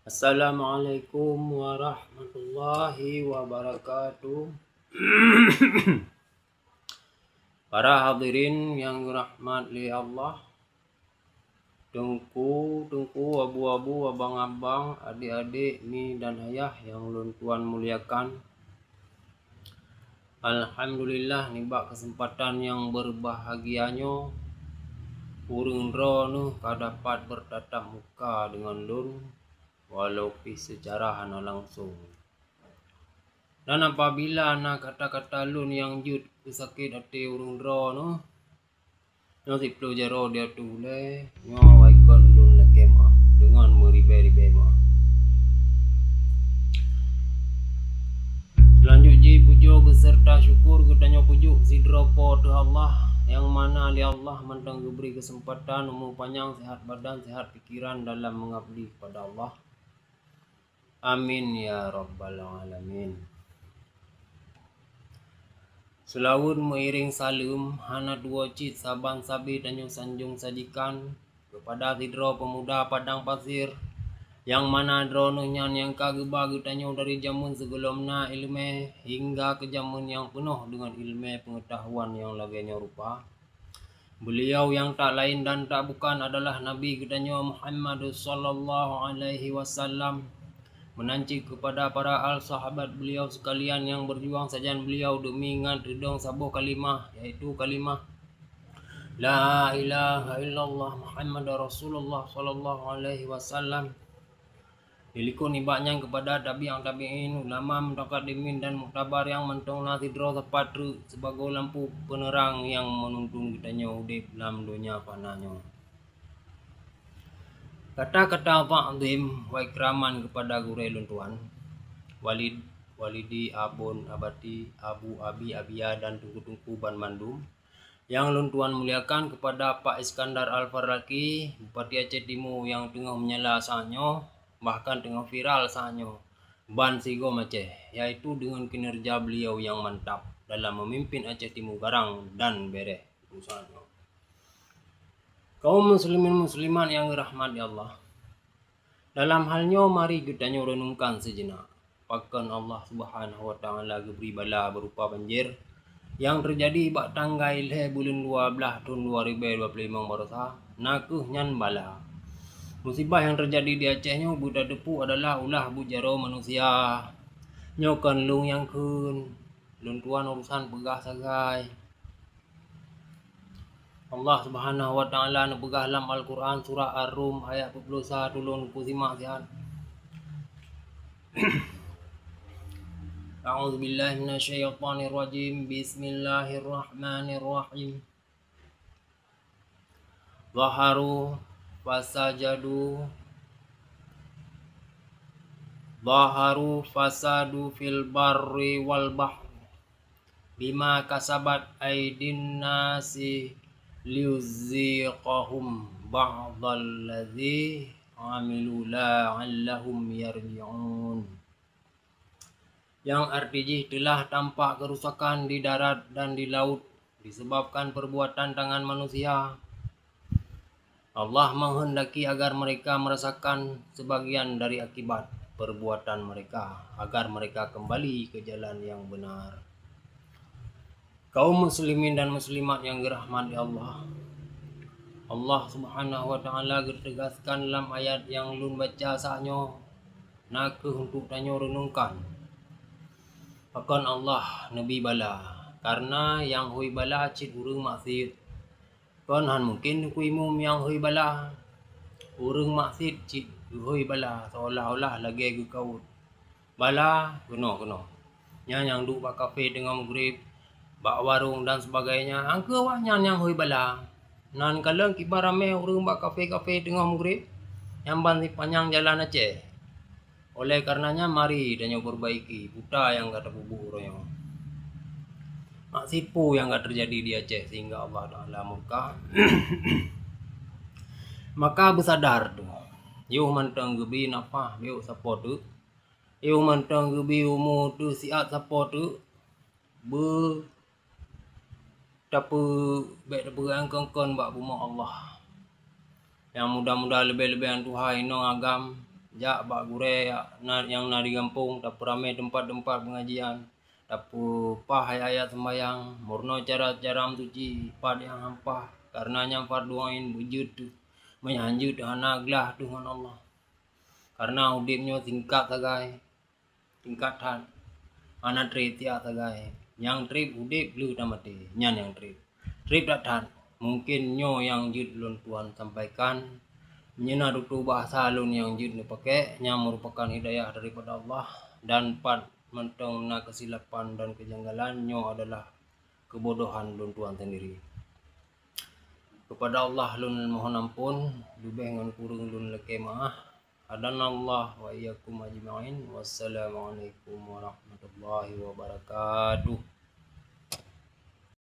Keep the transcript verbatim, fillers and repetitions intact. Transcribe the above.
Assalamualaikum warahmatullahi wabarakatuh. Para hadirin yang dirahmat lé Allah, teungku-teungku, abu-abu, abang-abang, adék-adék, mi dan ayah yang lôn tuan muliakan. Alhamdulillah, nibak keuseumpatan nyang beurbahagia nyoe, ureuëng droeneueh ka dapat beurtatap muka deungon lôn, walau pih seucara hana langsong. Dan apabila na kata-kata lôn nyang jeuet keu sakét até ureuëng droeneueh, nyoe siploh jaroe di ateueh ulée, nyoe awai kon lôn lakée meuáh deungon meuribée-ribée meuáh. Seulanjut jih, pujoe beuseurta syukur geutanyoe peujok sidroe Po teuh Allah, nyang mana lé Allah mantong geubri keuseumpatan, umu panyang, seuhat badan, seuhat pikeran dalam meungabdi kepada Allah. Amin ya rabbal alamin. Seulaweuet meuiréng saleuem hana tuwoe cit saban sabe tanyoe sanjong sajikan keupada sidroe peumuda padang pasir, nyang mana droeneueh nyan nyang ka geuba geutanyoe dari jameun sigohlom na iéleumé hingga keu jameun nyang peunoh deungon iéleumé peungeutahuan nyang lagée nyoe rupa. Beuliau nyang tak laén dan tak bukan adalah Nabi geutanyoe Muhammad sallallahu alaihi wasallam, meunan cit keupada para al sahabat beuliau seukalian nyang beurjuang sajan beuliau deumi ngat reudong saboh kalimah, yaitu kalimah La ilaha illallah Muhammadar Rasulullah sallallahu alaihi wasallam. Dilikot nibak nyan keupada tabi'ut tabi'in, ulama, mutaqaddimin dan muktabar nyang mantong na sidroe sapat treuk sibagoe lampu peuneurang nyang meununtun geutanyoe udeb lam donya fana nyoe. Kata-kata ta'zim wa ikraman keupada gurée lôn tuan, walid, walidi, abon, abati, abu, abi, abiya dan teungku-teungku banmandum, nyang lôn tuan muliakan keupada Pak Iskandar Al-Farraqi, Bupati Aceh Timu nyang teungoh meunyala saát nyoe, bahkan teungoh viral saát nyoe ban sigom Aceh, yaitu deungon kinerja beliau nyang mantap dalam meumimpin Aceh Timu garang dan béréh saát nyoe. Kaum muslimin muslimat nyang dirahmati Allah, dalam hal nyoe mari geutanyoe reunungkan sijeuneuh. Pakon Allah Subhanahu wa Ta'ala geubri bala beurupa banjir nyang teujadi bak tanggai lhée buleuen dua blaih thon dua ribée dua ploh limong baroesa, na kheueh nyan bala. Musibah nyang teujadi di Aceh nyoe beutateupeue adalah ulah buet jaroe manusia. Nyoe kon lôn nyang kheun, lôn tuan urosan peugah sagai. Allah Subhanahu wa Ta'ala neupeugah lam Al-Quran, surah Ar-Rum, ayat peuet ploh sa, tulông kusimak siat. A'udzubillahi minasyaitonirrajim. Bismillahirrahmanirrahim. Zaharu fasajadu, zaharu fasadu fil barri wal bahri bima kasabat aidin nasi liyuziqahum ba'dalladzi amilu la'allahum yarji'un. Nyang arti jih teulah tampak keurusakan di darat dan di laut disebabkan perbuatan tangan manusia. Allah menghendaki agar mereka merasakan sebagian dari akibat perbuatan mereka, agar mereka kembali ke jalan yang benar. Kaum muslimin dan muslimat nyang dirahmati Allah, Allah Subhanahu wa Ta'ala geutegaskan lam ayat nyang lôn baca saát nyoe, na kheueh untuk tanyoe reunungkan. Pakon Allah neubri bala? Karena nyang hôi bala cit ureuëng maksiet. Kon hán mungken Teungku Imum nyang hôi bala. Ureuëng maksiet cit geuhôi bala, seolah-olah lagée geukawöt. Bala, keunoe, keunoe. Nyan nyang duek bak kafe teungoh meugreb, bak warong dan sebagainya, nyang kheueh awaknyan nyang hôi bala. Nan kalon kiban ramé ureuëng bak kafe-kafe teungoh meugreb, nyang ban sipanyang jalan Aceh. Oleh karenanya, mari tanyoe perbaiki buta nyang ka tapeubuet uroe nyoe. Maksiet peue nyang ka teujadi di Aceh sehingga Allah Ta'ala murka? Maka beusadar tu, yoh mantong geubri nafah, yoh sapo teuk, yoh mantong geubri umu teuh siat sapo teuk, beu tapeubék tapeugah kon-kon bak bumoe Allah. Nyang muda-muda leubeh-leubeh nyang tuha inong agam, jak bak gurée nyang na di gampông, tapeuramé teumpat-teumpat peungajian, tapeupah ayat-ayat seumbahyang, meurunoe cara-cara meusuci, pat nyang hampah, kareuna nyan fardhu ain beujeuet teuh. Meunyoe hanjeuet hana glah teuh ngon Allah. Kareuna udeb nyoe singkat sagai, singkat that, hana treb siat sagai. Nyang treb udeb lheueh tamaté, nyan nyang treb. Treb that-that. Mungken nyoe nyang jeuet lôn tuan sampaikan. Meunyoe na tutoe bahasa lôn nyang jeuet neupakék, nyan meurupakan hidayah daripada Allah, dan pat mantong na keusilapan dan keujanggalan, nyoe adalah keubodohan lôn tuan sendiri. Keupada Allah lôn mohon ampôn, leubeh ngon kureueng lôn lakée meu'ah. Hadanallah wa iyyakum ajma'in. Wassalamualaikum warahmatullahi wabarakatuh.